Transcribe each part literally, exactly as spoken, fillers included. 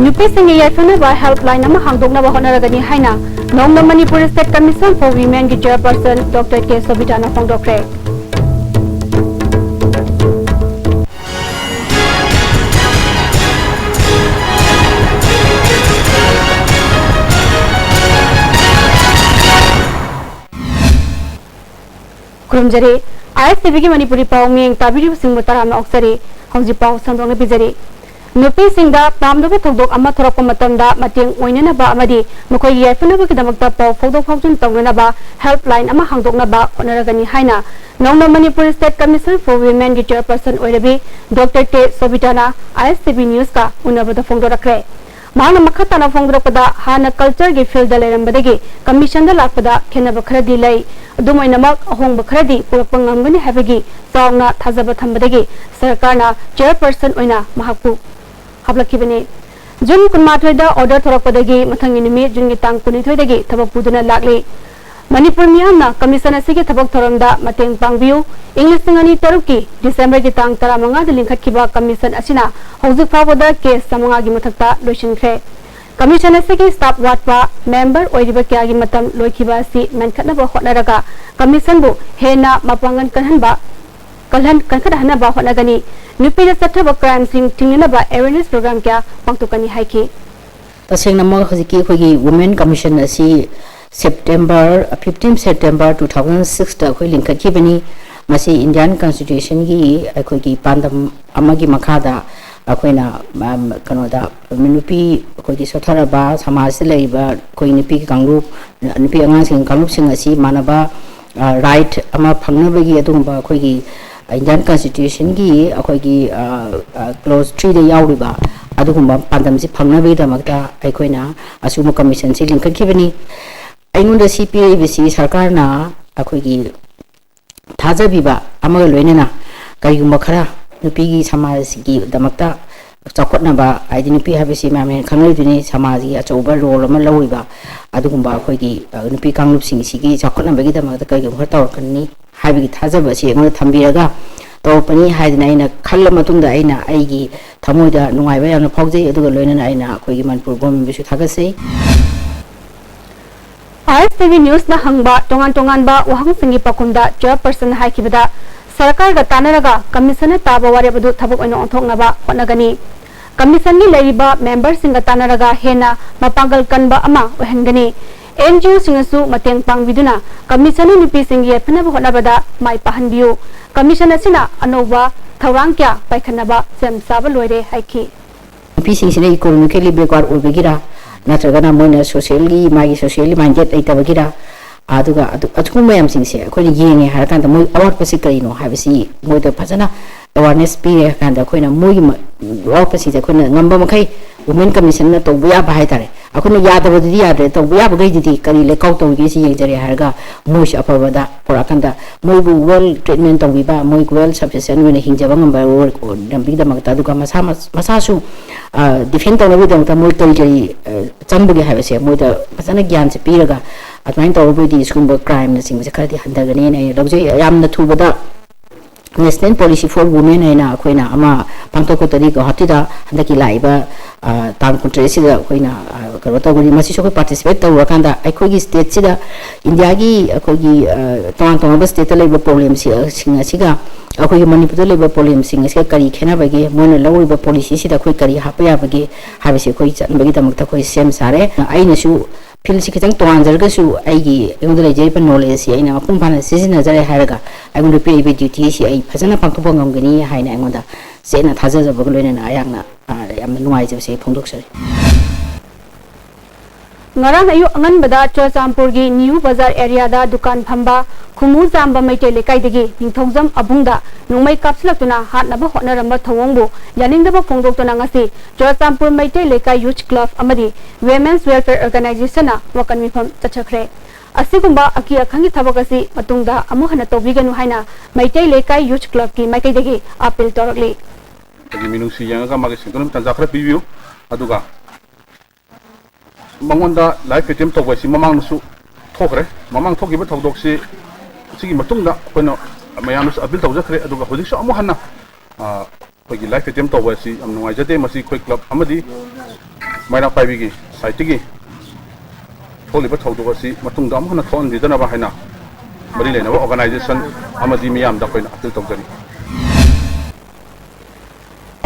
ꯅꯨꯄꯤꯁꯤꯡꯒꯤ ꯌꯥꯏꯐꯅꯕ helpline ꯑꯃ ꯍꯥꯡꯗꯣꯛꯅꯕ ꯍꯣꯠꯅꯔꯒꯅꯤ ꯍꯥꯏꯅ Nongma Manipur State Commission for Womenꯒꯤ chairperson Doctor K ꯁꯣꯕꯤꯇꯥꯅ ꯐꯣꯡꯗꯣꯛꯈ꯭ꯔꯦ꯫ ꯈꯨꯔꯨꯝꯖꯔꯤ꯫ ISTVꯒꯤ Manipuri ꯄꯥꯎ ꯃꯤꯠꯌꯦꯡ ꯇꯥꯕꯤꯔꯤꯕꯁꯤꯡꯕꯨ ꯇꯔꯥꯝꯅ ꯑꯣꯛꯆꯔꯤ꯫ ꯍꯧꯖꯤꯛ ꯄꯥꯎ ꯁꯟꯗꯣꯛꯅ ꯄꯤꯖꯔꯤ꯫ ꯅꯨꯄꯤꯁꯤꯡꯗ ꯄꯥꯝꯗꯕ ꯊꯧꯗꯣꯛ ꯑꯃ ꯊꯣꯔꯛꯄ ꯃꯇꯝꯗ ꯃꯇꯦꯡ ꯑꯣꯏꯅꯅꯕ ꯑꯃꯗꯤ ꯃꯈꯣꯏꯒꯤ ꯌꯥꯏꯐꯅꯕꯒꯤꯗꯃꯛꯇ ꯄꯥꯎ ꯐꯥꯎꯗꯣꯛ ꯐꯥꯎꯖꯤꯟ ꯇꯧꯅꯅꯕ helpline ꯑꯃ ꯍꯥꯡꯗꯣꯛꯅꯕ ꯍꯣꯠꯅꯔꯒꯅꯤ ꯍꯥꯏꯅ Nongma Manipur State Commission for Womenꯒꯤ chairperson ꯑꯣꯏꯔꯕꯤ Doctor K ꯁꯣꯕꯤꯇꯥꯅ ISTV Newsꯀ ꯎꯅꯕꯗ ꯐꯣꯡꯗꯣꯔꯛꯈ꯭ꯔꯦ꯫ ꯃꯍꯥꯛꯅ ꯃꯈꯥ ꯇꯥꯅ ꯐꯣꯡꯗꯣꯔꯛꯄꯗ, ꯍꯥꯟꯅ cultureꯒꯤ fieldꯗ ꯂꯩꯔꯝꯕꯗꯒꯤ commissionꯗ ꯂꯥꯛꯄꯗ ꯈꯦꯠꯅꯕ ꯈꯔꯗꯤ ꯂꯩ꯫ ꯑꯗꯨꯝ ꯑꯣꯏꯅꯃꯛ, ꯑꯍꯣꯡꯕ ꯈꯔꯗꯤ ꯄꯨꯔꯛꯄ ꯉꯝꯒꯅꯤ ꯍꯥꯏꯕꯒꯤ ꯆꯥꯎꯅ ꯊꯥꯖꯕ ꯊꯝꯕꯗꯒꯤ ꯁꯔꯀꯥꯔꯅ chairperson ꯑꯣꯏꯅ ꯃꯍꯥꯛꯄꯨ ꯍꯥꯞꯂꯛꯈꯤꯕꯅꯤ꯫ ꯖꯨꯟ ꯀꯨꯟꯃꯥꯊꯣꯏꯗ order ꯊꯣꯔꯛꯄꯗꯒꯤ ꯃꯊꯪꯒꯤ ꯅꯨꯃꯤꯠ ꯖꯨꯟꯒꯤ ꯇꯥꯡ ꯀꯨꯟꯅꯤꯊꯣꯏꯗꯒꯤ ꯊꯕꯛ ꯄꯨꯗꯨꯅ ꯂꯥꯛꯂꯤ꯫ ꯃꯅꯤꯄꯨꯔ ꯃꯤꯌꯥꯝꯅ commission ꯑꯁꯤꯒꯤ ꯊꯕꯛ ꯊꯧꯔꯝꯗ ꯃꯇꯦꯡ ꯄꯥꯡꯕꯤꯌꯨ꯫ ꯏꯪ ꯂꯤꯁꯤꯡ ꯑꯅꯤ ꯇꯔꯨꯛꯀꯤ Decemberꯒꯤ ꯇꯥꯡ ꯇꯔꯥꯃꯉꯥꯗ ꯂꯤꯡꯈꯠꯈꯤꯕ commission ꯑꯁꯤꯅ ꯍꯧꯖꯤꯛ ꯐꯥꯎꯕꯗ case ꯆꯥꯃꯉꯥꯒꯤ ꯃꯊꯛꯇ ꯂꯣꯏꯁꯤꯟꯈ꯭ꯔꯦ꯫ Commission ꯑꯁꯤꯒꯤ staff ꯋꯥꯠꯄ, member ꯑꯣꯏꯔꯤꯕ ꯀꯌꯥꯒꯤ ꯃꯇꯝ ꯂꯣꯏꯈꯤꯕ ꯑꯁꯤ ꯃꯦꯟꯈꯠꯅꯕ ꯍꯣꯠꯅꯔꯒ commissionꯕꯨ ꯍꯦꯟꯅ ꯃꯄꯥꯡꯒꯜ ꯀꯟꯍꯟꯕ, ꯀꯜꯍꯟ-, ꯀꯟꯈꯠꯍꯟꯅꯕ ꯍꯣꯠꯅꯒꯅꯤ꯫ ꯅꯨꯄꯤꯗ ꯆꯠꯊꯕ crimeꯁꯤꯡ ꯊꯤꯡꯅꯅꯕ awareness program ꯀꯌꯥ ꯄꯥꯡꯊꯣꯛꯀꯅꯤ ꯍꯥꯏꯈꯤ꯫ ꯇꯁꯦꯡꯅꯃꯛ ꯍꯧꯖꯤꯛꯀꯤ ꯑꯩꯈꯣꯏꯒꯤ Women Commission ꯑꯁꯤ September, fifteen September two thousand sixꯇ ꯑꯩꯈꯣꯏ ꯂꯤꯡꯈꯠꯈꯤꯕꯅꯤ꯫ ꯃꯁꯤ Indian Constitutionꯒꯤ ꯑꯩꯈꯣꯏꯒꯤ ꯄꯥꯟꯗꯝ ꯑꯃꯒꯤ ꯃꯈꯥꯗ ꯑꯩꯈꯣꯏꯅ, ꯃ-, ꯀꯩꯅꯣꯗ, ꯅꯨꯄꯤ ꯑꯩꯈꯣꯏꯒꯤ ꯁꯣꯠꯊꯔꯕ ꯁꯃꯥꯖꯇ ꯂꯩꯔꯤꯕ ꯑꯩꯈꯣꯏ ꯅꯨꯄꯤ ꯀꯥꯡꯂꯨꯞ, ꯅꯨꯄꯤ ꯑꯉꯥꯡꯁꯤꯡ ꯀꯥꯡꯂꯨꯞꯁꯤꯡ ꯑꯁꯤ ꯃꯥꯟꯅꯕ, ꯑ, right ꯑꯃ ꯐꯪꯅꯕꯒꯤ ꯑꯗꯨꯒꯨꯝꯕ ꯑꯩꯈꯣꯏꯒꯤ Indian Constitutionꯒꯤ ꯑꯩꯈꯣꯏꯒꯤ, ꯑ, ꯑ, clause threeꯗ ꯌꯥꯎꯔꯤꯕ ꯑꯗꯨꯒꯨꯝꯕ ꯄꯥꯟꯗꯝꯁꯤ ꯐꯪꯅꯕꯒꯤꯗꯃꯛꯇ ꯑꯩꯈꯣꯏꯅ ꯑꯁꯤꯒꯨꯝꯕ commissionꯁꯤ ꯂꯤꯡꯈꯠꯈꯤꯕꯅꯤ꯫ ꯑꯩꯉꯣꯟꯗ ꯁꯤ ꯄꯤꯔꯛꯏꯕꯁꯤ ꯁꯔꯀꯥꯔꯅ ꯑꯩꯈꯣꯏꯒꯤ ꯊꯥꯖꯕꯤꯕ ꯑꯃꯒ ꯂꯣꯏꯅꯅ ꯀꯔꯤꯒꯨꯝꯕ ꯈꯔ ꯅꯨꯄꯤꯒꯤ ꯁꯃꯥꯖꯒꯤꯗꯃꯛꯇ ꯆꯥꯎꯈꯠꯅꯕ, ꯍꯥꯏꯗꯤ ꯅꯨꯄꯤ ꯍꯥꯏꯕꯁꯤ ꯃꯌꯥꯝ ꯍꯦꯟꯅ ꯈꯪꯅꯔꯤꯗꯨꯅꯤ, ꯁꯃꯥꯖꯒꯤ ꯑꯆꯧꯕ role ꯑꯃ ꯂꯧꯔꯤꯕ ꯑꯗꯨꯒꯨꯝꯕ ꯑꯩꯈꯣꯏꯒꯤ, ꯑ, ꯅꯨꯄꯤ ꯀꯥꯡꯂꯨꯞꯁꯤꯡꯁꯤꯒꯤ ꯆꯥꯎꯈꯠꯅꯕꯒꯤꯗꯃꯛꯇ ꯀꯔꯤꯒꯨꯝꯕ ꯈꯔ ꯇꯧꯔꯛꯀꯅꯤ ꯍꯥꯏꯕꯒꯤ ꯊꯥꯖꯕ ꯑꯁꯤ ꯑꯩꯉꯣꯟꯗ ꯊꯝꯕꯤꯔꯒ ꯇꯧꯔꯛꯄꯅꯤ ꯍꯥꯏꯗꯅ ꯑꯩꯅ ꯈꯜꯂ ꯃꯇꯨꯡꯗ ꯑꯩꯅ ꯑꯩꯒꯤ ꯊꯃꯣꯏꯗ ꯅꯨꯡꯉꯥꯏꯕ ꯌꯥꯝꯅ ꯐꯥꯎꯖꯩ꯫ ꯑꯗꯨꯒ ꯂꯣꯏꯅꯅ ꯑꯩꯅ ꯑꯩꯈꯣꯏꯒꯤ ꯃꯅꯤꯄꯨꯔ ꯒꯣꯔꯃꯦꯟꯕꯨꯁꯨ ꯊꯥꯒꯠꯆꯩ꯫ ꯑꯥꯏ ꯑꯦꯁ ꯇꯤ ꯚꯤ ꯅ꯭ꯌꯨꯁꯅ ꯍꯪꯕ ꯇꯣꯉꯥꯟ ꯇꯣꯉꯥꯟꯕ ꯋꯥꯍꯪꯁꯤꯡꯒꯤ ꯄꯥꯎꯈꯨꯝꯗ ꯆꯤꯌꯔꯄꯔꯁꯟꯅ ꯍꯥꯏꯈꯤꯕꯗ, ꯁꯔꯀꯥꯔꯒ ꯇꯥꯟꯅꯔꯒ ꯀꯃꯤꯁꯟꯅ ꯇꯥꯕ ꯋꯥꯔꯦꯞ ꯑꯗꯨ ꯊꯕꯛ ꯑꯣꯏꯅ ꯑꯣꯟꯊꯣꯛꯅꯕ ꯍꯣꯠꯅꯒꯅꯤ꯫ ꯀꯃꯤꯁꯟꯒꯤ ꯂꯩꯔꯤꯕ ꯃꯦꯝꯕꯔꯁꯤꯡꯒ ꯇꯥꯟꯅꯔꯒ ꯍꯦꯟꯅ ꯃꯄꯥꯡꯒꯜ ꯀꯟꯕ ꯑꯃ ꯑꯣꯏꯍꯟꯒꯅꯤ꯫ ꯑꯦꯟ ꯖꯤ ꯑꯣꯁꯤꯡꯅꯁꯨ ꯃꯇꯦꯡ ꯄꯥꯡꯕꯤꯗꯨꯅ ꯀꯃꯤꯁꯟꯅ ꯅꯨꯄꯤꯁꯤꯡꯒꯤ ꯌꯥꯏꯐꯅꯕ ꯍꯣꯠꯅꯕꯗ ꯃꯥꯏ ꯄꯥꯛꯍꯟꯕꯤꯌꯨ꯫ ꯀꯃꯤꯁꯟ ꯑꯁꯤꯅ ꯑꯅꯧꯕ ꯊꯧꯔꯥꯡ ꯀꯌꯥ ꯄꯥꯏꯈꯠꯅꯕ ꯁꯦꯝ ꯁꯥꯕ ꯂꯣꯏꯔꯦ ꯍꯥꯏꯈꯤ꯫ ꯅꯨꯄꯤꯁꯤꯡꯁꯤꯅ ꯏꯀꯣꯅꯣꯃꯤꯀꯦꯜꯂꯤ ꯕꯦꯛꯋꯥꯔꯗ ꯑꯣꯏꯕꯒꯤꯔꯥ, ꯅꯠꯇ꯭ꯔꯒꯅ ꯃꯣꯏꯅ ꯁꯣꯁꯤꯌꯦꯜꯒꯤ, ꯃꯥꯒꯤ ꯁꯣꯁꯤꯌꯦꯜꯂꯤ ꯃꯥꯏꯟꯗꯦꯠ ꯂꯩꯇꯕꯒꯤꯔꯥ, ꯑꯗꯨꯒ ꯑꯗꯨ, ꯑꯗꯨꯒꯨꯝꯕ ꯃꯌꯥꯝꯁꯤꯡꯁꯦ ꯑꯩꯈꯣꯏꯅ ꯌꯦꯡꯉꯦ ꯍꯥꯏꯔꯀꯥꯟꯗ ꯃꯣꯏ ꯑꯋꯥꯠꯄꯁꯤ ꯀꯔꯤꯅꯣ ꯍꯥꯏꯕꯁꯤ ꯃꯣꯏꯗ ꯐꯖꯅ ꯑꯦꯋꯥꯔꯅꯦꯁ ꯄꯤꯔꯦ ꯍꯥꯏꯔꯀꯥꯟꯗ ꯑꯩꯈꯣꯏꯅ ꯃꯣꯏꯒꯤ ꯃ-, ꯑꯋꯥꯠꯄꯁꯤꯡꯁꯦ ꯑꯩꯈꯣꯏꯅ ꯉꯝꯕ ꯃꯈꯩ ꯋꯨꯃꯦꯟ ꯀꯃꯤꯁꯟꯅ ꯇꯧꯕ ꯌꯥꯕ ꯍꯥꯏꯇꯥꯔꯦ꯫ ꯑꯩꯈꯣꯏꯅ ꯌꯥꯗꯕꯗꯨꯗꯤ ꯌꯥꯗ꯭ꯔꯦ, ꯇꯧꯕ ꯌꯥꯕꯈꯩꯗꯨꯗꯤ ꯀꯔꯤ ꯂꯩꯀꯥꯎ ꯇꯧꯔꯤꯒꯦ ꯁꯤ ꯌꯦꯡꯖꯔꯦ ꯍꯥꯏꯔꯒ ꯃꯣꯏꯁꯨ ꯑꯐꯕꯗ ꯄꯨꯔꯛꯑꯀꯥꯟꯗ ꯃꯣꯏꯕꯨ ꯋꯦꯜ ꯇ꯭ꯔꯤꯠꯃꯦꯟ ꯇꯧꯕꯤꯕ, ꯃꯣꯏ ꯋꯦꯜ ꯁꯐꯤꯁꯤꯌꯦꯟ ꯑꯣꯏꯅ ꯍꯤꯡꯖꯕ ꯉꯝꯕ ꯂꯝꯕꯤꯒꯤꯗꯃꯛꯇ, ꯑꯗꯨꯒ ꯃꯁꯥ ꯃꯁꯥꯁꯨ ꯗꯤꯐꯦꯟ ꯇꯧꯅꯕꯒꯤꯗꯃꯛꯇ ꯃꯣꯏ ꯀꯔꯤ ꯀꯔꯤ ꯆꯪꯕꯒꯦ ꯍꯥꯏꯕꯁꯦ ꯃꯣꯏꯗ ꯐꯖꯅ ꯒ꯭ꯌꯥꯟꯁꯦ ꯄꯤꯔꯒ ꯑꯗꯨꯃꯥꯏꯅ ꯇꯧꯔꯕꯗꯤ ꯁꯤꯒꯨꯝꯕ ꯀ꯭ꯔꯥꯏꯝꯅꯆꯤꯡꯕꯁꯦ ꯈꯔꯗꯤ ꯍꯟꯊꯒꯅꯤꯅ ꯑꯩꯅ ꯂꯧꯖꯩ꯫ ꯌꯥꯝꯅ ꯊꯨꯕꯗ National Policy for Women ꯍꯥꯏꯅ ꯑꯩꯈꯣꯏꯅ ꯑꯃ ꯄꯥꯡꯊꯣꯛꯀꯗꯧꯔꯤ ꯒꯧꯍꯥꯇꯤꯗ ꯍꯟꯗꯛꯀꯤ ꯂꯥꯛꯏꯕ, ꯑ, ꯇꯥꯡ ꯀꯨꯟꯇꯔꯦꯠꯁꯤꯗ ꯑꯩꯈꯣꯏꯅ, ꯑ, ꯀꯩꯅꯣ ꯇꯧꯒꯅꯤ꯫ ꯃꯁꯤꯁꯨ ꯑꯩꯈꯣꯏ ꯄꯥꯔꯇꯤꯁꯤꯄꯦꯠ ꯇꯧꯔꯀꯥꯟꯗ ꯑꯩꯈꯣꯏꯒꯤ ꯁ꯭ꯇꯦꯠꯁꯤꯗ ꯏꯟꯗꯤꯌꯥꯒꯤ ꯑꯩꯈꯣꯏꯒꯤ, ꯑ, ꯇꯣꯉꯥꯟ ꯇꯣꯉꯥꯟꯕ ꯁ꯭ꯇꯦꯠꯇ ꯂꯩꯕ ꯄ꯭ꯔꯣꯕ꯭ꯂꯦꯝꯁꯤꯡ ꯑꯁꯤꯒ ꯑꯩꯈꯣꯏꯒꯤ ꯃꯅꯤꯄꯨꯔꯗ ꯂꯩꯕ ꯄ꯭ꯔꯣꯕ꯭ꯂꯦꯝꯁꯤꯡ ꯑꯁꯤꯒ ꯀꯔꯤ ꯈꯦꯠꯅꯕꯒꯦ, ꯃꯣꯏꯅ ꯂꯧꯔꯤꯕ ꯄꯣꯂꯤꯁꯤꯁꯤꯗ ꯑꯩꯈꯣꯏ ꯀꯔꯤ ꯍꯥꯞꯄ ꯌꯥꯕꯒꯦ ꯍꯥꯏꯕꯁꯤ ꯑꯩꯈꯣꯏ ꯆꯠꯅꯕꯒꯤꯗꯃꯛꯇ ꯑꯩꯈꯣꯏ ꯁꯦꯝ ꯁꯥꯔꯦ꯫ ꯑꯩꯅꯁꯨ ꯐꯤꯜꯁꯤ ꯈꯤꯇꯪ ꯇꯣꯉꯥꯟꯖꯔꯒꯁꯨ ꯑꯩꯒꯤ, ꯑꯩꯉꯣꯟꯗ ꯂꯩꯖꯔꯤꯕ ꯅꯣꯂꯦꯖꯁꯤ ꯑꯩꯅ ꯃꯄꯨꯡ ꯐꯥꯅ ꯁꯤꯖꯤꯟꯅꯖꯔꯦ ꯍꯥꯏꯔꯒ ꯑꯩꯉꯣꯟꯗ ꯄꯤꯔꯤꯕ ꯗ꯭ꯌꯨꯇꯤꯁꯤ ꯑꯩ ꯐꯖꯅ ꯄꯥꯡꯊꯣꯛꯄ ꯉꯝꯒꯅꯤ ꯍꯥꯏꯅ ꯑꯩꯉꯣꯟꯗ ꯆꯦꯠꯅ ꯊꯥꯖꯖꯕꯒ ꯂꯣꯏꯅꯅ ꯑꯩꯍꯥꯛꯅ, ꯑ, ꯌꯥꯝꯅ ꯅꯨꯡꯉꯥꯏꯖꯕꯁꯦ ꯑꯩ ꯐꯣꯡꯗꯣꯛꯆꯔꯤ꯫ ꯉꯔꯥꯡ ꯑꯌꯨꯛ ꯑꯉꯟꯕꯗ ꯆꯨꯔꯆꯥꯟꯄꯨꯔꯒꯤ ꯅ꯭ꯌꯨ ꯕꯖꯥꯔ ꯑꯦꯔꯤꯌꯥꯗ ꯗꯨꯀꯥꯟ ꯐꯝꯕ ꯈꯨꯃꯨ ꯆꯥꯝꯕ ꯃꯩꯇꯩ ꯂꯩꯀꯥꯏꯗꯒꯤ ꯅꯤꯡꯊꯧꯖꯝ ꯑꯕꯨꯡꯗ ꯅꯣꯡꯃꯩ ꯀꯥꯞꯁꯤꯜꯂꯛꯇꯨꯅ ꯍꯥꯠꯅꯕ ꯍꯣꯠꯅꯔꯝꯕ ꯊꯧꯑꯣꯡꯕꯨ ꯌꯥꯅꯤꯡꯗꯕ ꯐꯣꯡꯗꯣꯛꯇꯨꯅ ꯉꯁꯤ ꯆꯨꯔꯆꯥꯟꯄꯨꯔ ꯃꯩꯇꯩ ꯂꯩꯀꯥꯏ ꯌꯨꯊ ꯀ꯭ꯂꯕ ꯑꯃꯗꯤ ꯋꯤꯃꯦꯟꯁ ꯋꯦꯜꯐꯤꯌꯔ ꯑꯣꯔꯒꯅꯥꯏꯖꯦꯁꯟꯅ ꯋꯥꯀꯠ ꯃꯤꯐꯝ ꯆꯠꯊꯈ꯭ꯔꯦ꯫ ꯑꯁꯤꯒꯨꯝꯕ ꯑꯀꯤ ꯑꯈꯪꯒꯤ ꯊꯕꯛ ꯑꯁꯤ ꯃꯇꯨꯡꯗ ꯑꯃꯨꯛ ꯍꯟꯅ ꯇꯧꯕꯤꯒꯅꯨ ꯍꯥꯏꯅ ꯃꯩꯇꯩ ꯂꯩꯀꯥꯏ ꯌꯨꯊ ꯀ꯭ꯂꯕꯀꯤ ꯃꯥꯏꯀꯩꯗꯒꯤ ꯑꯥꯄꯤꯜ ꯇꯧꯔꯛꯂꯤ꯫ ꯑꯩꯒꯤ ꯃꯤꯅꯨꯡꯁꯤ ꯌꯦꯡꯉꯒ ꯃꯥꯒꯤ ꯁꯦꯡꯗꯣꯛꯅꯕ ꯇꯥꯟꯖꯥ ꯈꯔ ꯄꯤꯕꯤꯌꯨ꯫ ꯑꯗꯨꯒ ꯃꯉꯣꯟꯗ ꯂꯥꯏꯐ ꯑꯦꯇꯦꯝ ꯇꯧꯕ ꯍꯥꯏꯁꯤ ꯃꯃꯥꯡꯗꯁꯨ ꯊꯣꯛꯈ꯭ꯔꯦ꯫ ꯃꯃꯥꯡ ꯊꯣꯛꯈꯤꯕ ꯊꯧꯗꯣꯛꯁꯤ, ꯁꯤꯒꯤ ꯃꯇꯨꯡꯗ ꯑꯩꯈꯣꯏꯅ ꯃꯌꯥꯝꯗꯁꯨ ꯑꯥꯄꯤꯜ ꯇꯧꯖꯈ꯭ꯔꯦ꯫ ꯑꯗꯨꯒ ꯍꯧꯖꯤꯛꯁꯨ ꯑꯃꯨꯛ ꯍꯟꯅ, ꯑ, ꯑꯩꯈꯣꯏꯒꯤ ꯂꯥꯏꯐ ꯑꯦꯇꯦꯝ ꯇꯧꯕ ꯑꯁꯤ ꯌꯥꯝ ꯅꯨꯡꯉꯥꯏꯖꯗꯦ꯫ ꯃꯁꯤ ꯑꯩꯈꯣꯏ ꯀ꯭ꯂꯕ ꯑꯃꯗꯤ ꯃꯩꯔꯥ ꯄꯥꯏꯕꯤꯒꯤ ꯁꯥꯏꯠꯇꯒꯤ ꯊꯣꯛꯂꯤꯕ ꯊꯧꯗꯣꯛ ꯑꯁꯤ ꯃꯇꯨꯡꯗ ꯑꯃꯨꯛ ꯍꯟꯅ ꯊꯣꯛꯍꯟꯕꯤꯗꯅꯕ ꯍꯥꯏꯅ ꯃꯔꯤ ꯂꯩꯅꯕ ꯑꯣꯔꯒꯅꯥꯏꯖꯦꯁꯟ ꯑꯃꯗꯤ ꯃꯤꯌꯥꯝꯗ ꯑꯩꯈꯣꯏꯅ ꯑꯄꯤꯜ ꯇꯧꯖꯔꯤ꯫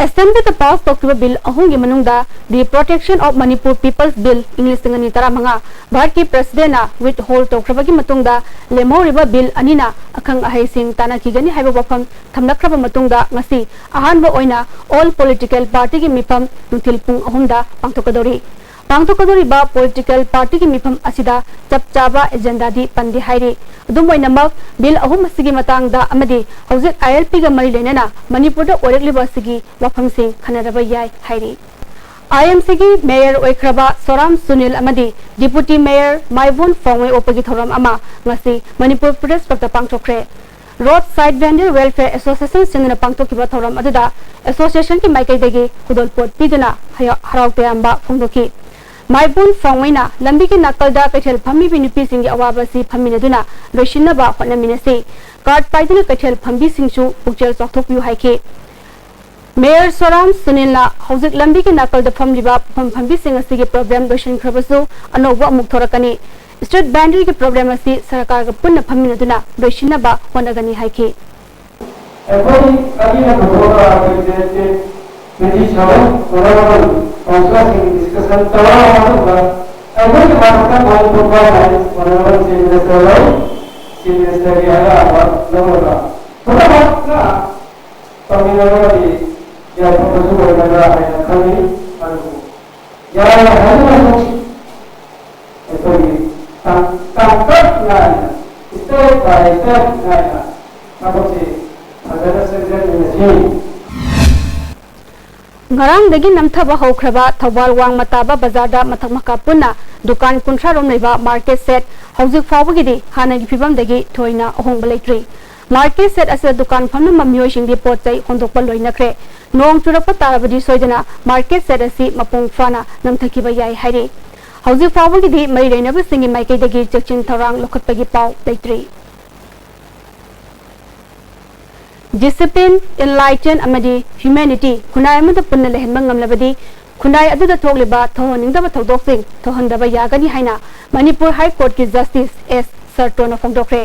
ꯑꯦꯁꯦꯝꯕ꯭ꯂꯤꯗ ꯄꯥꯁ ꯇꯧꯈꯤꯕ ꯕꯤꯜ ꯑꯍꯨꯝꯒꯤ ꯃꯅꯨꯡꯗ The Protection of Manipur People's Bill, ꯏꯪ ꯂꯤꯁꯤꯡ ꯑꯅꯤ ꯇꯔꯥꯃꯉꯥ, ꯚꯥꯔꯠꯀꯤ ꯄ꯭ꯔꯁꯤꯗꯦꯟꯅ ꯋꯤꯠꯍꯣꯜ ꯇꯧꯈ꯭ꯔꯕꯒꯤ ꯃꯇꯨꯡꯗ ꯂꯦꯝꯍꯧꯔꯤꯕ ꯕꯤꯜ ꯑꯅꯤꯅ ꯑꯈꯪ ꯑꯍꯩꯁꯤꯡ ꯇꯥꯟꯅꯈꯤꯒꯅꯤ ꯍꯥꯏꯕ ꯋꯥꯐꯝ ꯊꯝꯂꯛꯈ꯭ꯔꯕ ꯃꯇꯨꯡꯗ ꯉꯁꯤ ꯑꯍꯥꯟꯕ ꯑꯣꯏꯅ ꯑꯣꯜ ꯄꯣꯂꯤꯇꯤꯀꯦꯜ ꯄꯥꯔꯇꯤꯒꯤ ꯃꯤꯐꯝ ꯅꯨꯡꯊꯤꯜ ꯄꯨꯡ ꯑꯍꯨꯝꯗ ꯄꯥꯡꯊꯣꯛꯀꯗꯧꯔꯤ꯫ ꯄꯥꯡꯊꯣꯛꯀꯗꯧꯔꯤꯕ ꯄꯣꯂꯤꯇꯤꯀꯦꯜ ꯄꯥꯔꯇꯤꯒꯤ ꯃꯤꯐꯝ ꯑꯁꯤꯗ ꯆꯞ ꯆꯥꯕ ꯑꯦꯖꯦꯟꯗꯥꯗꯤ ꯄꯟꯗꯦ ꯍꯥꯏꯔꯤ꯫ ꯑꯗꯨꯝ ꯑꯣꯏꯅꯃꯛ, ꯕꯤꯜ ꯑꯍꯨꯝ ꯑꯁꯤꯒꯤ ꯃꯇꯥꯡꯗ ꯑꯃꯗꯤ ꯍꯧꯖꯤꯛ ꯑꯥꯏ ꯑꯦꯜ ꯄꯤꯒ ꯃꯔꯤ ꯂꯩꯅꯅ ꯃꯅꯤꯄꯨꯔꯗ ꯑꯣꯏꯔꯛꯂꯤꯕ ꯑꯁꯤꯒꯤ ꯋꯥꯐꯝꯁꯤꯡ ꯈꯟꯅꯔꯕ ꯌꯥꯏ ꯍꯥꯏꯔꯤ꯫ ꯑꯥꯏ ꯑꯦꯝ ꯁꯤꯒꯤ ꯃꯦꯌꯔ ꯑꯣꯏꯈ꯭ꯔꯕ ꯁꯣꯔꯥꯝ ꯁꯨꯅꯤꯜ ꯑꯃꯗꯤ ꯗꯤꯄꯨꯇꯤ ꯃꯦꯌꯔ ꯃꯥꯏꯕꯣꯟ ꯐꯣꯡꯉꯩ ꯑꯣꯛꯄꯒꯤ ꯊꯧꯔꯝ ꯑꯃ ꯉꯁꯤ ꯃꯅꯤꯄꯨꯔ ꯄ꯭ꯔꯦꯁ ꯀ꯭ꯂꯕꯇ ꯄꯥꯡꯊꯣꯛꯈ꯭ꯔꯦ꯫ ꯔꯣꯗ ꯁꯥꯏꯗ ꯚꯦꯟꯗꯔ ꯋꯦꯜꯐꯤꯌꯔ ꯑꯦꯁꯣꯁꯤꯌꯦꯁꯟ ꯁꯤꯡꯅ ꯄꯥꯡꯊꯣꯛꯈꯤꯕ ꯊꯧꯔꯝ ꯑꯗꯨꯗ ꯑꯦꯁꯣꯁꯤꯌꯦꯁꯟꯒꯤ ꯃꯥꯏꯀꯩꯗꯒꯤ ꯈꯨꯗꯣꯜꯄꯣꯠ ꯄꯤꯗꯨꯅ ꯍꯌ-, ꯍꯔꯥꯎ ꯇꯌꯥꯝꯕ ꯐꯣꯡꯗꯣꯛꯈꯤ꯫ ꯃꯥꯏꯕꯣꯟ ꯐꯣꯡꯉꯩꯅ ꯂꯝꯕꯤꯒꯤ ꯅꯥꯀꯜꯗ ꯀꯩꯊꯦꯜ ꯐꯝꯃꯤꯕꯤ ꯅꯨꯄꯤꯁꯤꯡꯒꯤ ꯑꯋꯥꯕ ꯑꯁꯤ ꯐꯝꯃꯤꯟꯅꯗꯨꯅ ꯂꯣꯏꯁꯤꯟꯅꯕ ꯍꯣꯠꯅꯃꯤꯟꯅꯁꯤ꯫ ꯀꯥꯔꯗ ꯄꯥꯏꯗꯨꯅ ꯀꯩꯊꯦꯜ ꯐꯝꯕꯤꯁꯤꯡꯁꯨ ꯄꯨꯛꯆꯦꯜ ꯆꯥꯎꯊꯣꯛꯄꯤꯌꯨ ꯍꯥꯏꯈꯤ꯫ ꯃꯦꯌꯔ ꯁꯣꯔꯥꯝ ꯁꯨꯅꯤꯜꯅ ꯍꯧꯖꯤꯛ ꯂꯝꯕꯤꯒꯤ ꯅꯥꯀꯜꯗ ꯐꯝꯂꯤꯕ ꯄꯨꯐꯝ ꯐꯝꯕꯤꯁꯤꯡ ꯑꯁꯤꯒꯤ ꯄ꯭ꯔꯣꯕ꯭ꯂꯦꯝ ꯂꯣꯏꯁꯤꯟꯈ꯭ꯔꯕꯁꯨ ꯑꯅꯧꯕ ꯑꯃꯨꯛ ꯊꯣꯔꯛꯀꯅꯤ꯫ ꯁ꯭ꯇ꯭ꯔꯤꯠ ꯚꯦꯟꯗꯔꯒꯤ ꯄ꯭ꯔꯣꯕ꯭ꯂꯦꯝ ꯑꯁꯤ ꯁꯔꯀꯥꯔꯒ ꯄꯨꯟꯅ ꯐꯝꯃꯤꯟꯅꯗꯨꯅ ꯂꯣꯏꯁꯤꯟꯅꯕ ꯍꯣꯠꯅꯒꯅꯤ ꯍꯥꯏꯈꯤ꯫ ꯑꯩꯈꯣꯏ ꯑꯅꯤꯅ ꯄꯨꯊꯣꯛꯑꯒ ꯑꯩꯈꯣꯏ ꯗꯦꯠ ꯇ꯭ꯋꯦꯟꯇꯤ ꯁꯚꯦꯟ ꯑꯣꯅꯔꯦꯕꯜ ꯀꯥꯎꯟꯁꯤꯂꯔꯁꯤꯡꯒꯤ ꯗꯤꯁꯀꯁꯟ ꯇꯧꯔꯕ ꯃꯇꯨꯡꯗ ꯑꯩꯈꯣꯏꯒꯤ ꯃꯔꯛꯇ ꯄꯣꯏꯟ ꯐꯣꯔ ꯐꯥꯏꯚ ꯍꯥꯏ ꯑꯣꯅꯔꯦꯕꯜ ꯆꯤꯐ ꯃꯤꯅꯤꯁꯇꯔ ꯂꯩ꯫ ꯆꯤꯐ ꯃꯤꯅꯤꯁꯇꯔꯒꯤ ꯑꯌꯥꯕ ꯂꯧꯔꯒ ꯄꯨꯝꯅꯃꯛꯅ ꯇꯧꯃꯤꯟꯅꯔꯒꯗꯤ ꯌꯥꯏꯐꯕꯁꯨ ꯑꯣꯏꯒꯗ꯭ꯔꯥ ꯍꯥꯏꯅ ꯈꯜꯂꯤ꯫ ꯑꯗꯨꯕꯨ ꯌꯥꯏ ꯍꯥꯏꯗꯨꯅꯁꯨ ꯑꯩꯈꯣꯏꯒꯤ ꯇꯥꯡ-, ꯇꯥꯡꯀꯛ ꯅꯥꯏꯅ, step by step ꯅꯥꯏꯅ ꯊꯕꯛꯁꯤ ꯐꯖꯅ ꯆꯪꯁꯤꯟꯃꯤꯟꯅꯁꯤ꯫ ꯉꯔꯥꯡꯗꯒꯤ ꯅꯝꯊꯕ ꯍꯧꯈ꯭ꯔꯕ ꯊꯧꯕꯥꯜ ꯋꯥꯡꯃ ꯇꯥꯕ ꯕꯖꯥꯔꯗ ꯃꯊꯛ ꯃꯈꯥ ꯄꯨꯟꯅ ꯗꯨꯀꯥꯟ ꯀꯨꯟꯊ꯭ꯔꯥ ꯔꯣꯝ ꯂꯩꯕ ꯃꯥꯔꯀꯦꯠ ꯁꯦꯠ ꯍꯧꯖꯤꯛ ꯐꯥꯎꯕꯒꯤꯗꯤ ꯍꯥꯟꯅꯒꯤ ꯐꯤꯕꯝꯗꯒꯤ ꯊꯣꯏꯅ ꯑꯍꯣꯡꯕ ꯂꯩꯇ꯭ꯔꯤ꯫ ꯃꯥꯔꯀꯦꯠ ꯁꯦꯠ ꯑꯁꯤꯗ ꯗꯨꯀꯥꯟ ꯐꯝꯂꯝꯕ ꯃꯤꯑꯣꯏꯁꯤꯡꯗꯤ ꯄꯣꯠ ꯆꯩ ꯍꯣꯟꯗꯣꯛꯄ ꯂꯣꯏꯅꯈ꯭ꯔꯦ꯫ ꯅꯣꯡ ꯆꯨꯔꯛꯄ ꯇꯥꯔꯕꯗꯤ ꯁꯣꯏꯗꯅ ꯃꯥꯔꯀꯦꯠ ꯁꯦꯠ ꯑꯁꯤ ꯃꯄꯨꯡ ꯐꯥꯅ ꯅꯝꯊꯈꯤꯕ ꯌꯥꯏ ꯍꯥꯏꯔꯤ꯫ ꯍꯧꯖꯤꯛ ꯐꯥꯎꯕꯒꯤꯗꯤ ꯃꯔꯤ ꯂꯩꯅꯕꯁꯤꯡꯒꯤ ꯃꯥꯏꯀꯩꯗꯒꯤ ꯆꯦꯛꯁꯤꯟ ꯊꯧꯔꯥꯡ ꯂꯧꯈꯠꯄꯒꯤ ꯄꯥꯎ ꯂꯩꯇ꯭ꯔꯤ꯫ Discipline, enlighten ꯑꯃꯗꯤ humanity ꯈꯨꯟꯅꯥꯏ ꯑꯃꯗ ꯄꯨꯟꯅ ꯂꯩꯍꯟꯕ ꯉꯝꯂꯕꯗꯤ ꯈꯨꯟꯅꯥꯏ ꯑꯗꯨꯗ ꯊꯣꯛꯂꯤꯕ ꯊꯧꯍꯟꯅꯤꯡꯗꯕ ꯊꯧꯗꯣꯛꯁꯤꯡ ꯊꯧꯍꯟꯗꯕ ꯌꯥꯒꯅꯤ ꯍꯥꯏꯅ ꯃꯅꯤꯄꯨꯔ ꯍꯥꯏ ꯀꯣꯔꯠꯀꯤ ꯖꯁꯇꯤꯁ ꯑꯦꯁ ꯁꯔꯇꯣꯅ ꯐꯣꯡꯗꯣꯛꯈ꯭ꯔꯦ꯫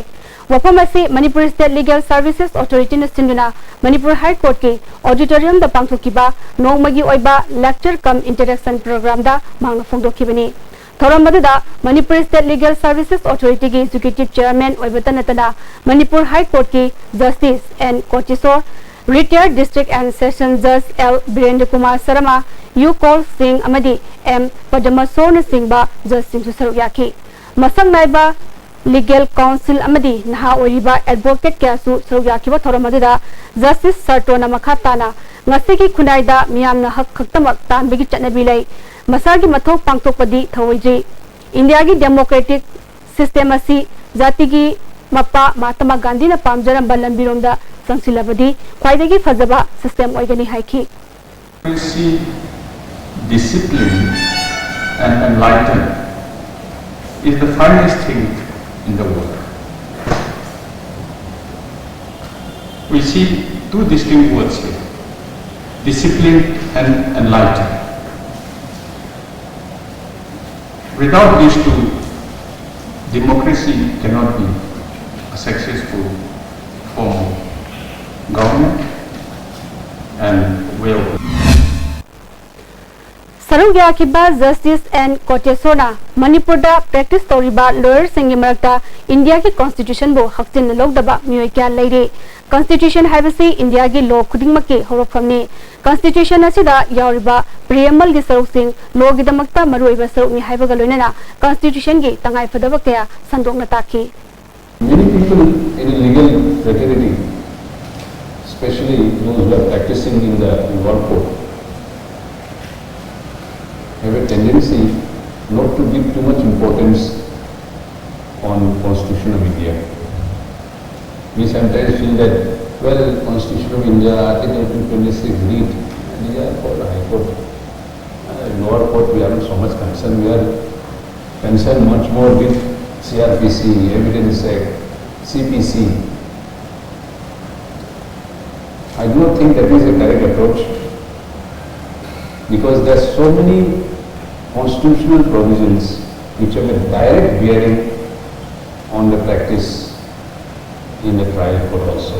ꯋꯥꯐꯝ ꯑꯁꯤ ꯃꯅꯤꯄꯨꯔ ꯁ꯭ꯇꯦꯠ ꯂꯤꯒꯦꯜ ꯁꯔꯚꯤꯁꯦꯁ ꯑꯣꯊꯣꯔꯤꯇꯤꯅ ꯁꯤꯟꯗꯨꯅ ꯃꯅꯤꯄꯨꯔ ꯍꯥꯏ ꯀꯣꯔꯠꯀꯤ ꯑꯣꯗꯤꯇꯣꯔꯤꯌꯝꯗ ꯄꯥꯡꯊꯣꯛꯈꯤꯕ ꯅꯣꯡꯃꯒꯤ ꯑꯣꯏꯕ lecture cum interaction programꯗ ꯃꯍꯥꯛꯅ ꯐꯣꯡꯗꯣꯛꯈꯤꯕꯅꯤ꯫ ꯊꯧꯔꯝ ꯑꯗꯨꯗ ꯃꯅꯤꯄꯨꯔ ꯁ꯭ꯇꯦꯠ ꯂꯤꯒꯦꯜ ꯁꯔꯚꯤꯁꯦꯁ ꯑꯣꯊꯣꯔꯤꯇꯤꯒꯤ ꯑꯦꯛꯖꯤꯀ꯭ꯌꯨꯇꯤꯚ ꯆꯦꯌꯔꯃꯦꯟ ꯑꯣꯏꯕꯇ ꯅꯠꯇꯅ ꯃꯅꯤꯄꯨꯔ ꯍꯥꯏ ꯀꯣꯔꯠꯀꯤ justice N Kotiswar, retired district and session judge L Birendra Kumar Sharma, ꯌꯨ ꯀꯣꯜ ꯁꯤꯡ ꯑꯃꯗꯤ ꯑꯦꯝ ꯄꯗꯃꯁꯣꯔꯅꯆꯤꯡꯕ ꯖꯁꯁꯤꯡꯁꯨ ꯁꯔꯨꯛ ꯌꯥꯈꯤ꯫ ꯃꯁꯛ ꯅꯥꯏꯕ ꯂꯤꯒꯦꯜ ꯀꯥꯎꯟꯁꯤꯜ ꯑꯃꯗꯤ ꯅꯍꯥ ꯑꯣꯏꯔꯤꯕ ꯑꯦꯗꯚꯣꯀꯦꯠ ꯀꯌꯥꯁꯨ ꯁꯔꯨꯛ ꯌꯥꯈꯤꯕ ꯊꯧꯔꯝ ꯑꯗꯨꯗ ꯖꯁꯇꯤꯁ ꯁꯔꯇꯣꯅ ꯃꯈꯥ ꯇꯥꯅ ꯉꯁꯤꯒꯤ ꯈꯨꯟꯅꯥꯏꯗ ꯃꯤꯌꯥꯝꯅ ꯍꯛ ꯈꯛꯇꯃꯛ ꯇꯥꯟꯕꯒꯤ ꯆꯠꯅꯕꯤ ꯂꯩ, ꯃꯁꯥꯒꯤ ꯃꯊꯧ ꯄꯥꯡꯊꯣꯛꯄꯗꯤ ꯊꯧꯑꯣꯏꯗ꯭ꯔꯤ꯫ ꯏꯟꯗꯤꯌꯥꯒꯤ ꯗꯦꯃꯣꯀ꯭ꯔꯦꯇꯤꯛ ꯁꯤꯁꯇꯦꯝ ꯑꯁꯤ ꯖꯥꯇꯤꯒꯤ ꯃꯄꯥ ꯃꯍꯥꯇꯃꯥ ꯒꯥꯟꯙꯤꯅ ꯄꯥꯝꯖꯔꯝꯕ ꯂꯝꯕꯤꯔꯣꯝꯗ ꯆꯪꯁꯤꯜꯂꯕꯗꯤ ꯈ꯭ꯋꯥꯏꯗꯒꯤ ꯐꯖꯕ ꯁꯤꯁꯇꯦꯝ ꯑꯣꯏꯒꯅꯤ ꯍꯥꯏꯈꯤ꯫ We see discipline and enlightened is the finest thing in the world. We see two distinct words here, discipline and enlightened. Without these two, democracy cannot be a successful form of government and way of ꯁꯔꯨꯛ ꯌꯥꯈꯤꯕ justice and ꯀꯣꯇꯦꯁꯣꯔꯅ ꯃꯅꯤꯄꯨꯔꯗ practice ꯇꯧꯔꯤꯕ ꯂꯣꯌꯔꯁꯤꯡꯒꯤ ꯃꯔꯛꯇ ꯏꯟꯗꯤꯌꯥꯒꯤ ꯀꯣꯟꯁꯇꯤꯇ꯭ꯌꯨꯁꯟꯕꯨ ꯍꯛꯆꯤꯟꯅ ꯂꯧꯗꯕ ꯃꯤꯑꯣꯏ ꯀꯌꯥ ꯂꯩꯔꯤ꯫ ꯀꯣꯟꯁꯇꯤꯇ꯭ꯌꯨꯁꯟ ꯍꯥꯏꯕꯁꯤ ꯏꯟꯗꯤꯌꯥꯒꯤ ꯂꯣ ꯈꯨꯗꯤꯡꯃꯛꯀꯤ ꯍꯧꯔꯛꯐꯝꯅꯤ꯫ ꯀꯣꯟꯁꯇꯤꯇ꯭ꯌꯨꯁꯟ ꯑꯁꯤꯗ ꯌꯥꯎꯔꯤꯕ ꯄ꯭ꯔꯤꯑꯦꯝꯕꯜꯒꯤ ꯁꯔꯨꯛꯁꯤꯡ ꯂꯣꯒꯤꯗꯃꯛꯇ ꯃꯔꯨꯑꯣꯏꯕ ꯁꯔꯨꯛꯅꯤ ꯍꯥꯏꯕꯒ ꯂꯣꯏꯅꯅ ꯀꯣꯟꯁꯇꯤꯇ꯭ꯌꯨꯁꯟꯒꯤ ꯇꯉꯥꯏꯐꯗꯕ ꯀꯌꯥ ꯁꯟꯗꯣꯛꯅ ꯇꯥꯛꯈꯤ꯫ Many people in legal fraternity, especially those who are practicing in the law court, have a tendency not to give too much importance on Constitution of India. We sometimes feel that, well, Constitution of India, Article two twenty-six, read, these are for the High Court. Uh, lower court, we are not so much concerned. We are concerned much more with C R P C, Evidence Act, C P C. I don't think that is a correct approach, because there are so many constitutional provisions which have a direct bearing on the practice in the trial court also.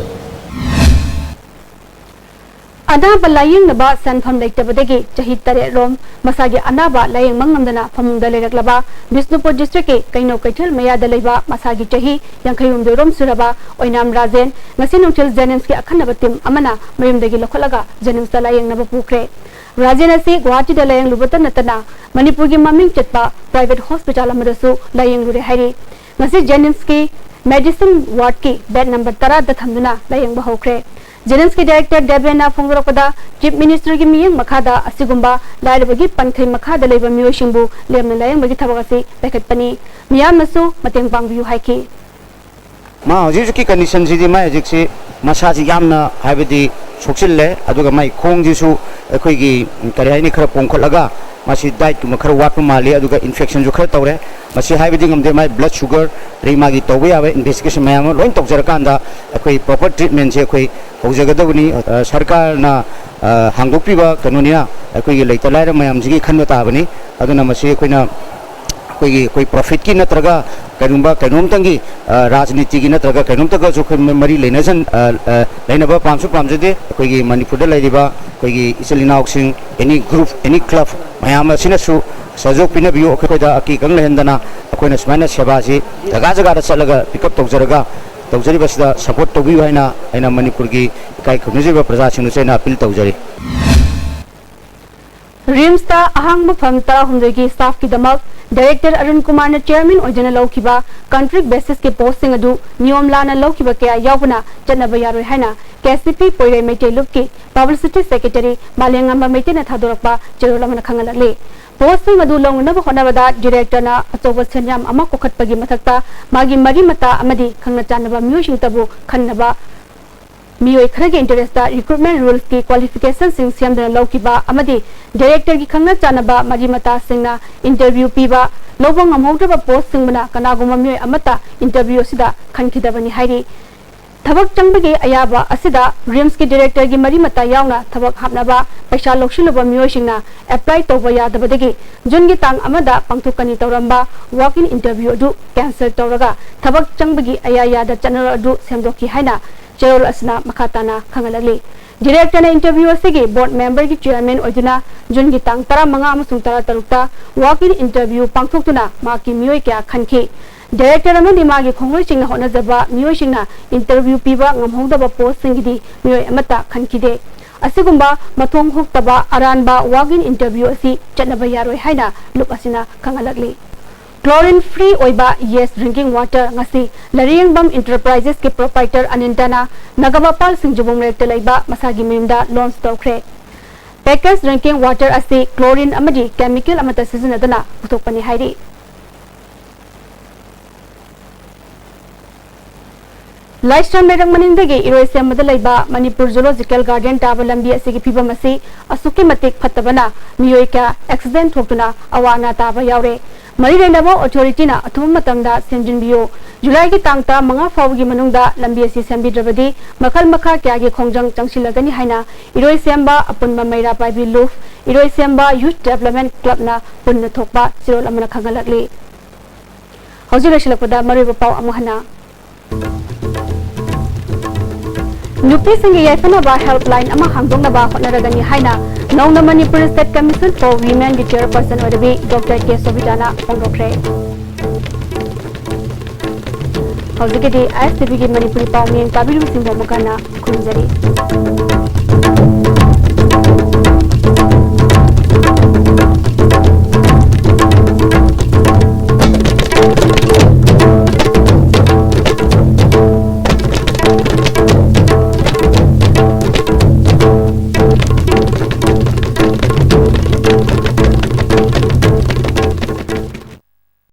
ꯑꯅꯥꯕ ꯂꯥꯌꯦꯡꯅꯕ ꯁꯦꯟꯐꯝ ꯂꯩꯇꯕꯗꯒꯤ ꯆꯍꯤ ꯇꯔꯦꯠ ꯔꯣꯝ ꯃꯁꯥꯒꯤ ꯑꯅꯥꯕ ꯂꯥꯌꯦꯡꯕ ꯉꯝꯗꯅ ꯐꯃꯨꯡꯗ ꯂꯩꯔꯛꯂꯕ ꯕꯤꯁꯅꯨꯄꯨꯔ ꯗꯤꯁꯇ꯭ꯔꯤꯛꯀꯤ ꯀꯩꯅꯧ ꯀꯩꯊꯦꯜ ꯃꯌꯥꯗ ꯂꯩꯕ ꯃꯁꯥꯒꯤ ꯆꯍꯤ ꯌꯥꯡꯈꯩ ꯍꯨꯝꯗꯣꯏ ꯔꯣꯝ ꯁꯨꯔꯕ ꯑꯣꯏꯅꯥꯝ ꯔꯥꯖꯦꯟ ꯉꯁꯤ ꯅꯨꯡꯊꯤꯜ ꯖꯦꯅꯤꯝꯁꯀꯤ ꯑꯈꯟꯅꯕ ꯇꯤꯝ ꯑꯃꯅ ꯃꯌꯨꯝꯗꯒꯤ ꯂꯧꯈꯠꯂꯒ ꯖꯦꯅꯤꯝꯁꯇ ꯂꯥꯌꯦꯡꯅꯕ ꯄꯨꯈ꯭ꯔꯦ꯫ ꯔꯥꯖꯦꯟ ꯑꯁꯤ ꯒꯨꯋꯥꯍꯥꯇꯤꯗ ꯂꯥꯌꯦꯡꯂꯨꯕꯇ ꯅꯠꯇꯅ ꯃꯅꯤꯄꯨꯔꯒꯤ ꯃꯃꯤꯡ ꯆꯠꯄ ꯄ꯭ꯔꯥꯏꯚꯦꯠ ꯍꯣꯁꯄꯤꯇꯥꯜ ꯑꯃꯗꯁꯨ ꯂꯥꯌꯦꯡꯂꯨꯔꯦ ꯍꯥꯏꯔꯤ꯫ ꯉꯁꯤ ꯖꯦꯅꯤꯝꯁꯀꯤ ꯃꯦꯗꯤꯁꯤꯟ ꯋꯥꯔꯗꯀꯤ ꯕꯦꯗ ꯅꯝꯕꯔ ꯇꯔꯥꯗ ꯊꯝꯗꯨꯅ ꯂꯥꯌꯦꯡꯕ ꯍꯧꯈ꯭ꯔꯦ꯫ ꯖꯦꯅꯤꯝꯁꯀꯤ ꯗꯥꯏꯔꯦꯛꯇꯔ ꯗꯦꯕꯦꯟꯅ ꯐꯣꯡꯗꯣꯔꯛꯄꯗ, ꯆꯤꯐ ꯃꯤꯅꯤꯁꯇꯔꯒꯤ ꯃꯤꯠꯌꯦꯡ ꯃꯈꯥꯗ ꯑꯁꯤꯒꯨꯝꯕ ꯂꯥꯏꯔꯕꯒꯤ ꯄꯟꯈꯩ ꯃꯈꯥꯗ ꯂꯩꯕ ꯃꯤꯑꯣꯏꯁꯤꯡꯕꯨ ꯂꯦꯝꯅ ꯂꯥꯌꯦꯡꯕꯒꯤ ꯊꯕꯛ ꯑꯁꯤ ꯄꯥꯏꯈꯠꯄꯅꯤ꯫ ꯃꯤꯌꯥꯝꯅꯁꯨ ꯃꯇꯦꯡ ꯄꯥꯡꯕꯤꯌꯨ ꯍꯥꯏꯈꯤ꯫ ꯃꯥ ꯍꯧꯖꯤꯛ ꯍꯧꯖꯤꯛꯀꯤ ꯀꯟꯗꯤꯁꯟꯁꯤꯗꯤ ꯃꯥ ꯍꯧꯖꯤꯛꯁꯤ ꯃꯁꯥꯁꯤ ꯌꯥꯝꯅ ꯍꯥꯏꯕꯗꯤ ꯁꯣꯛꯆꯤꯜꯂꯦ, ꯑꯗꯨꯒ ꯃꯥꯒꯤ ꯈꯣꯡꯁꯤꯁꯨ ꯑꯩꯈꯣꯏꯒꯤ ꯀꯔꯤ ꯍꯥꯏꯅꯤ, ꯈꯔ ꯄꯣꯝꯈꯠꯂꯒ ꯃꯁꯤ ꯗꯥꯏꯠꯀꯨꯝꯕ ꯈꯔ ꯋꯥꯠꯄ ꯃꯥꯜꯂꯤ, ꯑꯗꯨꯒ ꯏꯟꯐꯦꯛꯁꯟꯁꯨ ꯈꯔ ꯇꯧꯔꯦ꯫ ꯃꯁꯤ ꯍꯥꯏꯕꯗꯤ ꯉꯝꯗꯦ, ꯃꯥꯒꯤ ꯕ꯭ꯂꯗ ꯁꯨꯒꯔ ꯑꯗꯩ ꯃꯥꯒꯤ ꯇꯧꯕ ꯌꯥꯕ ꯏꯟꯚꯦꯁꯇꯤꯒꯦꯁꯟ ꯃꯌꯥꯝ ꯑꯃ ꯂꯣꯏꯅ ꯇꯧꯖꯔꯀꯥꯟꯗ ꯑꯩꯈꯣꯏ ꯄ꯭ꯔꯣꯄꯔ ꯇ꯭ꯔꯤꯠꯃꯦꯟꯁꯦ ꯑꯩꯈꯣꯏ ꯍꯧꯖꯒꯗꯕꯅꯤ꯫ ꯑ, ꯁꯔꯀꯥꯔꯅ ꯑ, ꯍꯥꯡꯗꯣꯛꯄꯤꯕ ꯀꯩꯅꯣꯅꯤꯅ ꯑꯩꯈꯣꯏꯒꯤ ꯂꯩꯇ ꯂꯥꯏꯔ ꯃꯌꯥꯝꯁꯤꯒꯤ ꯈꯟꯕ ꯇꯥꯕꯅꯤ꯫ ꯑꯗꯨꯅ ꯃꯁꯤ ꯑꯩꯈꯣꯏꯅ ꯑꯩꯈꯣꯏꯒꯤ ꯑꯩꯈꯣꯏ ꯄ꯭ꯔꯣꯐꯤꯠꯀꯤ ꯅꯠꯇ꯭ꯔꯒ ꯀꯩꯒꯨꯝꯕ ꯀꯩꯅꯣꯝꯇꯪꯒꯤ ꯑ, ꯔꯥꯖꯅꯤꯇꯤꯒꯤ ꯅꯠꯇ꯭ꯔꯒ ꯀꯩꯅꯣꯝꯇꯒꯁꯨ ꯑꯩꯈꯣꯏ ꯃ- ꯃꯔꯤ ꯂꯩꯅꯖꯟ ꯑ, ꯑ, ꯂꯩꯅꯕ ꯄꯥꯝꯁꯨ ꯄꯥꯝꯖꯗꯦ꯫ ꯑꯩꯈꯣꯏꯒꯤ ꯃꯅꯤꯄꯨꯔꯗ ꯂꯩꯔꯤꯕ ꯑꯩꯈꯣꯏꯒꯤ ꯏꯆꯤꯜ ꯏꯅꯥꯎꯁꯤꯡ, ꯑꯦꯅꯤ ꯒ꯭ꯔꯨꯞ, ꯑꯦꯅꯤ ꯀ꯭ꯂꯕ ꯃꯌꯥꯝ ꯑꯁꯤꯅꯁꯨ ꯁꯍꯖꯣꯛ ꯄꯤꯅꯕꯤꯌꯨ꯫ ꯑꯩꯈꯣꯏꯗ ꯑꯀꯤ ꯑꯈꯪ ꯂꯩꯍꯟꯗꯅ ꯑꯩꯈꯣꯏꯅ ꯁꯨꯃꯥꯏꯅ ꯁꯦꯕꯥꯁꯤ ꯖꯒꯥ ꯖꯒꯥꯗ ꯆꯠꯂꯒ ꯄꯤꯛ ꯑꯞ ꯇꯧꯖꯔꯒ ꯇꯧꯖꯔꯤꯕꯁꯤꯗ ꯁꯄꯣꯔꯠ ꯇꯧꯕꯤꯌꯨ ꯍꯥꯏꯅ ꯑꯩꯅ ꯃꯅꯤꯄꯨꯔꯒꯤ ꯏꯀꯥꯏ ꯈꯨꯝꯅꯖꯔꯤꯕ ꯄ꯭ꯔꯖꯥꯁꯤꯡꯗꯁꯨ ꯑꯩꯅ ꯑꯄꯤꯜ ꯇꯧꯖꯔꯤ꯫ ꯔꯤꯝꯁꯇ ꯑꯍꯥꯡꯕ ꯐꯝ ꯇꯔꯥꯍꯨꯝꯗꯣꯏꯒꯤ ꯁ꯭ꯇꯥꯐꯀꯤꯗꯃꯛ ꯗꯥꯏꯔꯦꯛꯇꯔ ꯑꯔꯨꯟ ꯀꯨꯃꯥꯔꯅ ꯆꯤꯌꯔꯃꯦꯟ ꯑꯣꯏꯗꯨꯅ ꯂꯧꯈꯤꯕ ꯀꯟꯇ꯭ꯔꯦꯛ ꯕꯦꯁꯤꯁꯀꯤ ꯄꯣꯁꯁꯤꯡ ꯑꯗꯨ ꯅꯤꯌꯣꯝ ꯂꯥꯟꯅ ꯂꯧꯈꯤꯕ ꯀꯌꯥ ꯌꯥꯎꯕꯅ ꯆꯠꯅꯕ ꯌꯥꯔꯣꯏ ꯍꯥꯏꯅ ꯀꯦ ꯁꯤ ꯄꯤ ꯄꯣꯏꯔꯩ ꯃꯩꯇꯩ ꯂꯨꯞꯀꯤ ꯄꯕ꯭ꯂꯤꯁꯤꯇꯤ ꯁꯦꯀ꯭ꯔꯦꯇꯔꯤ ꯃꯥꯂꯦꯝꯉꯥꯟꯕ ꯃꯩꯇꯩꯅ ꯊꯥꯗꯣꯔꯛꯄ ꯆꯦꯔꯣꯜ ꯑꯃꯅ ꯈꯪꯍꯜꯂꯛꯂꯤ꯫ ꯄꯣꯁꯁꯤꯡ ꯑꯗꯨ ꯂꯧꯅꯅꯕ ꯍꯣꯠꯅꯕꯗ ꯗꯥꯏꯔꯦꯛꯇꯔꯅ ꯑꯆꯧꯕ ꯁꯦꯟꯌꯥꯝ ꯑꯃ ꯀꯣꯛꯈꯠꯄꯒꯤ ꯃꯊꯛꯇ ꯃꯥꯒꯤ ꯃꯔꯤ ꯃꯇꯥ ꯑꯃꯗꯤ ꯈꯪꯅ ꯆꯥꯟꯅꯕ ꯃꯤꯑꯣꯏꯁꯤꯡꯇꯕꯨ ꯈꯟꯅꯕ ꯃꯤꯑꯣꯏ ꯈꯔꯒꯤ ꯏꯟꯇꯔꯦꯁꯇ ꯔꯤꯀ꯭ꯔꯨꯠꯃꯦꯟ ꯔꯨꯜꯁꯀꯤ ꯀ꯭ꯋꯥꯂꯤꯐꯤꯀꯦꯁꯟꯁꯤꯡ ꯁꯦꯝꯗꯨꯅ ꯂꯧꯈꯤꯕ ꯑꯃꯗꯤ ꯗꯥꯏꯔꯦꯛꯇꯔꯒꯤ ꯈꯪꯅ ꯆꯥꯟꯅꯕ ꯃꯔꯤ ꯃꯇꯥꯁꯤꯡꯅ ꯏꯟꯇꯔꯚ꯭ꯌꯨ ꯄꯤꯕ ꯂꯧꯕ ꯉꯝꯍꯧꯗ꯭ꯔꯕ ꯄꯣꯁꯁꯤꯡꯕꯨꯅ ꯀꯅꯥꯒꯨꯝꯕ ꯃꯤꯑꯣꯏ ꯑꯃꯠꯇ ꯏꯟꯇꯔꯚ꯭ꯌꯨ ꯑꯁꯤꯗ ꯈꯟꯈꯤꯗꯕꯅꯤ ꯍꯥꯏꯔꯤ꯫ ꯊꯕꯛ ꯆꯪꯕꯒꯤ ꯑꯌꯥꯕ ꯑꯁꯤꯗ ꯔꯤꯝꯁꯀꯤ ꯗꯤꯔꯦꯛꯇꯔꯒꯤ ꯃꯔꯤ ꯃꯇꯥ ꯌꯥꯎꯅ ꯊꯕꯛ ꯍꯥꯞꯅꯕ ꯄꯩꯁꯥ ꯂꯧꯁꯤꯜꯂꯨꯕ ꯃꯤꯑꯣꯏꯁꯤꯡꯅ ꯑꯦꯄ꯭ꯂꯥꯏ ꯇꯧꯕ ꯌꯥꯗꯕꯗꯒꯤ ꯖꯨꯟꯒꯤ ꯇꯥꯡ ꯑꯃꯗ ꯄꯥꯡꯊꯣꯛꯀꯅꯤ ꯇꯧꯔꯝꯕ ꯋꯥꯛ ꯏꯟ ꯏꯟꯇꯔꯚ꯭ꯌꯨ ꯑꯗꯨ ꯀꯦꯟꯁꯦꯜ ꯇꯧꯔꯒ ꯊꯕꯛ ꯆꯪꯕꯒꯤ ꯑꯌꯥ ꯌꯥꯗ ꯆꯠꯅꯔꯣꯜ ꯑꯗꯨ ꯁꯦꯝꯗꯣꯛꯈꯤ ꯍꯥꯏꯅ ꯆꯦꯔꯣꯜ ꯑꯁꯤꯅ ꯃꯈꯥ ꯇꯥꯅ ꯈꯪꯍꯜꯂꯛꯂꯤ꯫ ꯗꯤꯔꯦꯛꯇꯔꯅ ꯏꯟꯇꯔꯚ꯭ꯌꯨ ꯑꯁꯤꯒꯤ ꯕꯣꯔꯗ ꯃꯦꯝꯕꯔꯒꯤ ꯆꯤꯌꯔꯃꯦꯟ ꯑꯣꯏꯗꯨꯅ ꯖꯨꯟꯒꯤ ꯇꯥꯡ ꯇꯔꯥꯃꯉꯥ ꯑꯃꯁꯨꯡ ꯇꯔꯥꯇꯔꯨꯛꯇ ꯋꯥꯛ ꯏꯟ ꯏꯟꯇꯔꯚ꯭ꯌꯨ ꯄꯥꯡꯊꯣꯛꯇꯨꯅ ꯃꯍꯥꯛꯀꯤ ꯃꯤꯑꯣꯏ ꯀꯌꯥ ꯈꯟꯈꯤ꯫ ꯗꯤꯔꯦꯛꯇꯔ ꯑꯃꯗꯤ ꯃꯥꯒꯤ ꯈꯣꯡꯂꯣꯏꯁꯤꯡꯅ ꯍꯣꯠꯅꯖꯕ ꯃꯤꯑꯣꯏꯁꯤꯡꯅ ꯏꯟꯇꯔꯚ꯭ꯌꯨ ꯄꯤꯕ ꯉꯝꯍꯧꯗꯕ ꯄꯣꯁꯁꯤꯡꯒꯤꯗꯤ ꯃꯤꯑꯣꯏ ꯑꯃꯠꯇ ꯈꯟꯈꯤꯗꯦ꯫ ꯑꯁꯤꯒꯨꯝꯕ ꯃꯊꯣꯡ ꯍꯨꯛꯇꯕ ꯑꯔꯥꯟꯕ ꯋꯥꯛ ꯏꯟ ꯏꯟꯇꯔꯚ꯭ꯌꯨ ꯑꯁꯤ ꯆꯠꯅꯕ ꯌꯥꯔꯣꯏ ꯍꯥꯏꯅ ꯂꯨꯞ ꯑꯁꯤꯅ ꯈꯪꯍꯜꯂꯛꯂꯤ꯫ ꯀ꯭ꯂꯣꯔꯤꯟ ꯐ꯭ꯔꯤ ꯑꯣꯏꯕ ꯌꯦꯁ ꯗ꯭ꯔꯤꯡꯀꯤꯡ ꯋꯥꯇꯔ ꯉꯁꯤ ꯂꯥꯏꯔꯤꯌꯦꯡꯕꯝ ꯏꯟꯇꯔꯄ꯭ꯔꯥꯏꯖꯦꯁꯀꯤ ꯄ꯭ꯔꯣꯄꯥꯏꯇꯔ ꯑꯅꯤꯟꯗꯅ ꯅꯒꯥꯕꯄꯥꯜ ꯁꯤꯡꯖꯕꯨꯡ ꯂꯩꯔꯛꯇ ꯂꯩꯕ ꯃꯁꯥꯒꯤ ꯃꯌꯨꯝꯗ ꯂꯣꯟꯆ ꯇꯧꯈ꯭ꯔꯦ꯫ ꯄꯦꯀꯦꯖ ꯗ꯭ꯔꯤꯡꯀꯤꯡ ꯋꯥꯇꯔ ꯑꯁꯤ ꯀ꯭ꯂꯣꯔꯤꯟ ꯑꯃꯗꯤ ꯀꯦꯃꯤꯀꯦꯜ ꯑꯃꯠꯇ ꯁꯤꯖꯤꯟꯅꯗꯅ ꯄꯨꯊꯣꯛꯄꯅꯤ ꯍꯥꯏꯔꯤ꯫ ꯂꯥꯏꯁ꯭ꯔꯝ ꯂꯩꯔꯛ ꯃꯅꯤꯡꯗꯒꯤ ꯏꯔꯣꯏꯁꯦꯝꯕꯗ ꯂꯩꯕ ꯃꯅꯤꯄꯨꯔ ꯖꯨꯂꯣꯖꯤꯀꯦꯜ ꯒꯥꯔꯗꯦꯟ ꯇꯥꯕ ꯂꯝꯕꯤ ꯑꯁꯤꯒꯤ ꯐꯤꯕꯝ ꯑꯁꯤ ꯑꯁꯨꯛꯀꯤ ꯃꯇꯤꯛ ꯐꯠꯇꯕꯅ ꯃꯤꯑꯣꯏ ꯀꯌꯥ ꯑꯦꯛꯁꯤꯗꯦꯟ ꯊꯣꯛꯇꯨꯅ ꯑꯋꯥ ꯑꯅꯥ ꯇꯥꯕ ꯌꯥꯎꯔꯦ꯫ ꯃꯔꯤ ꯂꯩꯅꯕ ꯑꯣꯊꯣꯔꯤꯇꯤꯅ ꯑꯊꯨꯕ ꯃꯇꯝꯗ ꯁꯦꯝꯖꯤꯟꯕꯤꯌꯨ꯫ ꯖꯨꯂꯥꯏꯒꯤ ꯇꯥꯡ ꯇꯔꯥꯃꯉꯥ ꯐꯥꯎꯕꯒꯤ ꯃꯅꯨꯡꯗ ꯂꯝꯕꯤ ꯑꯁꯤ ꯁꯦꯝꯕꯤꯗ꯭ꯔꯕꯗꯤ ꯃꯈꯜ ꯃꯈꯥ ꯀꯌꯥꯒꯤ ꯈꯣꯡꯖꯪ ꯆꯪꯁꯤꯜꯂꯒꯅꯤ ꯍꯥꯏꯅ ꯏꯔꯣꯏꯁꯦꯝꯕ ꯑꯄꯨꯟꯕ ꯃꯩꯔꯥ ꯄꯥꯏꯕꯤ ꯂꯨꯞ, ꯏꯔꯣꯏꯁꯦꯝꯕ ꯌꯨꯊ ꯗꯦꯕꯂꯞꯃꯦꯟ ꯀ꯭ꯂꯕꯅ ꯄꯨꯟꯅ ꯊꯣꯛꯄ ꯆꯦꯔꯣꯜ ꯑꯃꯅ ꯈꯪꯍꯜꯂꯛꯂꯤ꯫ ꯍꯧꯖꯤꯛ ꯂꯣꯏꯁꯤꯜꯂꯛꯄꯗ ꯃꯔꯨꯑꯣꯏꯕ ꯄꯥꯎ ꯑꯃꯨꯛ ꯍꯟꯅ꯫ ꯅꯨꯄꯤꯁꯤꯡꯒꯤ ꯌꯥꯏꯐꯅꯕ ꯍꯦꯜꯞꯂꯥꯏꯟ ꯑꯃ ꯍꯥꯡꯗꯣꯛꯅꯕ ꯍꯣꯠꯅꯔꯒꯅꯤ ꯍꯥꯏꯅ ꯅꯧꯅ ꯃꯅꯤꯄꯨꯔ ꯁ꯭ꯇꯦꯠ ꯀꯃꯤꯁꯟ ꯐꯣꯔ ꯋꯤꯃꯦꯟꯒꯤ ꯆꯦꯌꯔꯄꯔꯁꯟ ꯑꯣꯏꯔꯕꯤ ꯗꯣꯛꯇꯔ ꯀꯦ ꯁꯣꯕꯤꯇꯥꯅ ꯐꯣꯡꯗꯣꯛꯈ꯭ꯔꯦ꯫ ꯍꯧꯖꯤꯛꯀꯤꯗꯤ ꯑꯥꯏ ꯑꯦꯁ ꯇꯤ ꯚꯤꯒꯤ ꯃꯅꯤꯄꯨꯔꯤ ꯄꯥꯎ ꯃꯤꯌꯦꯡ ꯇꯥꯕꯤꯔꯤꯕꯁꯤꯡꯕꯨ ꯑꯃꯨꯛ ꯍꯟꯅ ꯈꯨꯔꯨꯝꯖꯔꯤ꯫